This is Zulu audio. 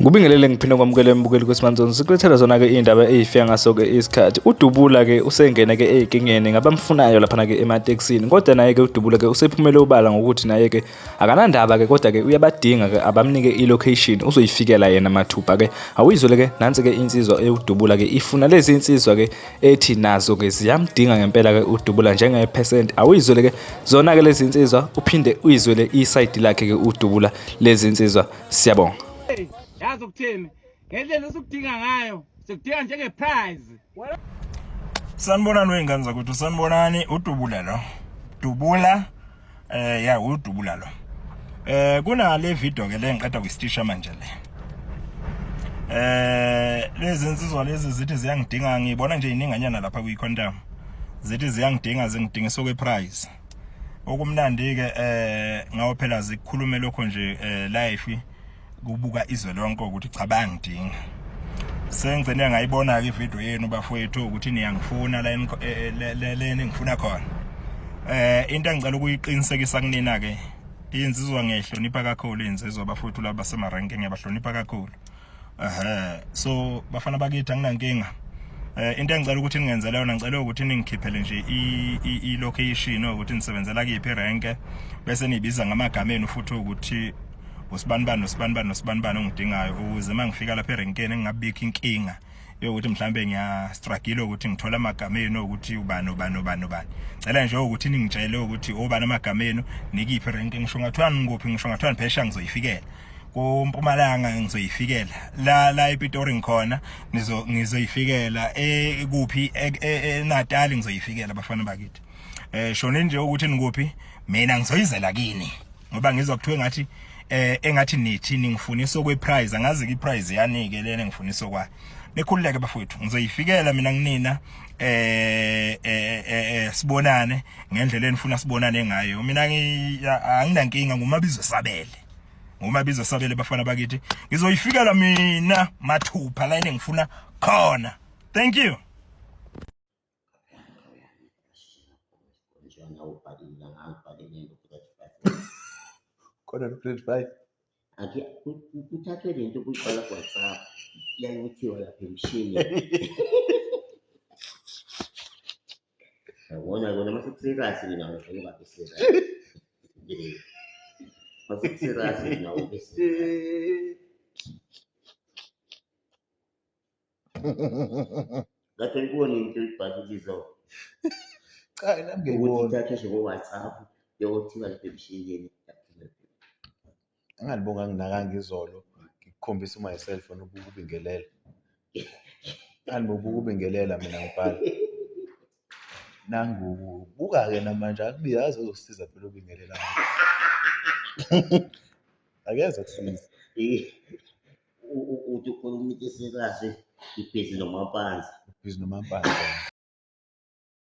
Ngikubingelele ngiphinde kwamukele mbukeli kwesimanzoni sikulethela zona-ke iy'ndaba ey'fika ngaso-ke isikhathi. UDubula-ke usengene-ke ey'nkingeni ngabamfunayo laphana-ke ematekisini kodwa naye-ke uDubula-ke usephumele obala ngokuthi naye-ke akanandaba-ke kodwa-ke uyabadinga-ke abamnike i-location uzoyifikela yena mathupha-ke. Awuyizwele-ke nansi-ke insizwa ewuDubula-ke ifuna lezi insizwa-ke ethi nazo-ke ziyamdinga ngempela-ke uDubula njenge-percent. Awuyizwele-ke zona-ke lezi insizwa uphinde uyizwele isayidi lakhe-ke uDubula lezi insizwa. Siyabonga. Yazi ukuthini? Ngendlela esukudinga ngayo, sikudinga njenge prize. Sanibonani wey'ngane zakwethu, sanibonani uDubula lo. Dubula ya uDubula lo. Kunale video ke le ngiqeda kuyistisha manje le. Lezi insizwa lezi zithi ziyangidinga ngibona nje ininganyana lapha kwi-quantum. Zithi ziyangidinga zingidingisa okwe-prize. Okumnandi ke ngawo phela zikukhulume lokho nje live kubuka izwe lonke ukuthi cha bayangidinga. Sengigcine ngayibona ke ivideo yenu bafowethu ukuthi niyangifuna la le ningifuna khona. Into engicela ukuyiqinisekisa kunina ke insizwa ngiyayihlonipha kakhulu insizwa bafowethu laba basemarenke ngiyabahlonipha kakhulu. Ehhe so bafana bakithi anginankinga. Into engicela ukuthi ningenzele yona ngicela ukuthi ningikhiphele nje i location ukuthi nisebenzela kuyiphi rank bese niyibiza ngamagama enu futhi ukuthi usibanibani nosibanibani nosibanibani ongidingayo ukuze uma ngifika lapha erenkeni ngingabikho inkinga yokuthi mhlambe ngiya struggle ukuthi ngithola amagama enu ukuthi ubani ubani ubani ubani. Cela nje ukuthi ningitshele ukuthi obani amagama enu nikiphi rank ngisho ngathiwa ngikuphi ngisho ngathiwa phesha ngizoyifikela. KoMpumalanga ngizoyifikela la la ePitori ngikhona nizo ngizoyifikela ekuphi eNatal ngizoyifikela bafana bakithi. Shoneni nje ukuthi nikuphi mina ngizoyizela kini ngoba ngizwa kuthiwe ngathi engathi nithi ningifunisa okwe prize angazi ke prize yanike lena engifunisa okwayo. Nikhululeke bafowethu ngizoyifikela mina kunina sibonane ngendlela enifuna sibonane ngayo. Mina anginankinga ngumabizo sabele. Ngomabizo sabele bafana bakithi ngizoyifikela mina mathupha la engifuna khona. Thank you. Khona no grade 5. Ake kuthathwe lento kuyibhala ku-WhatsApp yayothiwa lapha emshinini. Yabona kona mase kuserious mina ngifuna ungabe serious. Mase kuserious mina ube serious. Kade ngibone into ibhalile izolo. Cha nami Ukuthi ngiyibona. ithathwe nje ngo-WhatsApp yothiwa lapha emshinini. Angalibonga nginakanga izolo ngikukhombisa uma cellphone ubukubingelela. Ngangibuka ukubingelela mina ngibhala. Nangu buka-ke namanje akubi yazi ezosiza phela ubingelela. Akeze kusiza. Uthi ukhuluma into eserious ibhizi nomampanza. Ubhizi nomampanza.